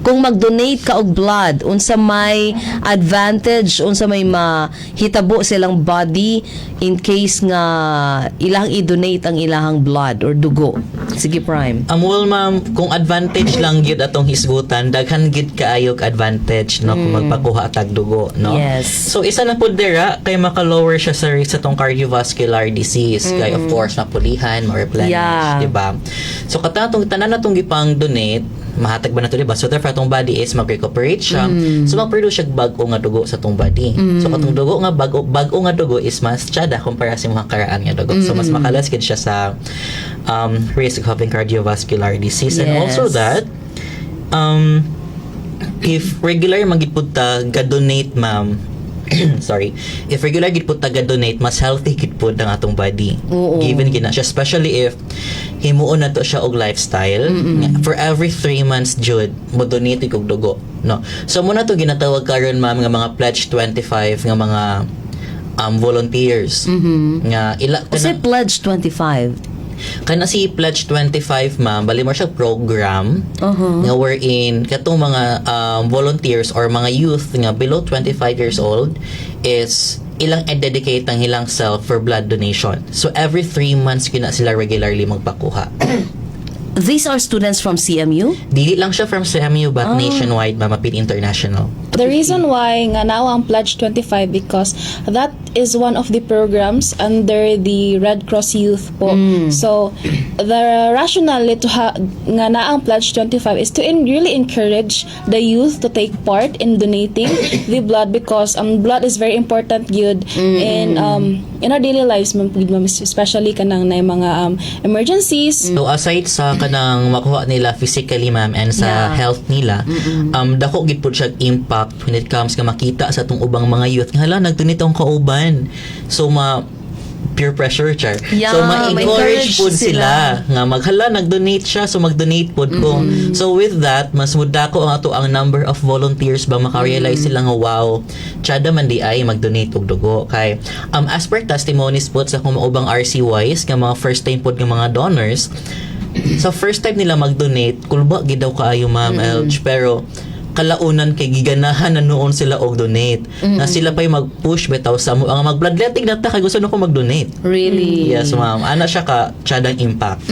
Kung mag-donate ka og blood, unsa may advantage, unsa may mahitabo sa ilang body in case nga ilang i-donate ang ilahang blood or dugo? Sige, Prime. Well, ma'am, kung advantage lang gyud atong hisgutan, daghan gyud kaayo advantage, no, kung magpakuha tag dugo, no? Yes. So isa na pud dira kay maka-lower siya sa risk sa tong cardiovascular disease. Kay of course mapulihan, ma-replenish, di ba? So katong tanan natong gipang donate, mahatag ba na to, di ba? So therefore atong body is mag-recuperate siya. So mag-produce siya bag-o nga dugo sa tong body. So katong dugo nga bag-o bag-o nga dugo is mas tsada kumpara sa mga karaan nga dugo. So mas makalas gid siya sa risk of having cardiovascular disease. And also that if regular man gid pud ta ga-donate, ma'am, sorry, if regular gid pud ta ga-donate, mas healthy gid pud ang atong body. Given gid na siya, especially if himuon na to siya og lifestyle for every 3 months jud mo donate og dugo, no? So mao na to ginatawag karon, ma'am, nga mga Pledge 25 nga mga volunteers nga ila Kasi Pledge 25? Kana si Pledge 25, ma'am, bali mo siya program nga wherein katong mga volunteers or mga youth nga below 25 years old is ilang i-dedicate ang ilang self for blood donation. So every 3 months kina sila regularly magpakuha. These are students from CMU? Dili lang siya from CMU but nationwide, ma'am, apil international. The reason why nga naa ang Pledge 25 because that is one of the programs under the Red Cross Youth po. So the rationale to nga naa ang Pledge 25 is to really encourage the youth to take part in donating the blood because blood is very important gyud in our daily lives, man pud, ma'am, especially kanang na mga emergencies. So aside sa kanang makuha nila physically, ma'am, and sa health nila, dako gid pud siya impact when it comes nga makita sa atong ubang mga youth nga, "Hala, nagdonate ang kauban." So ma peer pressure, char. Yeah, So ma-encourage ma-encourage pud sila nga maghala, nag-donate siya, so mag-donate pud ko. So with that, mas mudako ang ato ang number of volunteers ba, maka-realize sila nga, "Wow, tsada man diay mag-donate og dugo." Kay as per testimonies pud sa akong ubang RCYs nga mga first time pud nga mga donors, sa first time nila mag-donate, kulba gid daw kaayo, Ma'am Elch, pero kalaunan kay giganahan na nuon sila og donate. Na sila pa'y mag-push bitaw sa mo ang mag-bloodletting na ta kay gusto na ko mag-donate. Really? Yes, ma'am. Ana siya ka tsadang impact.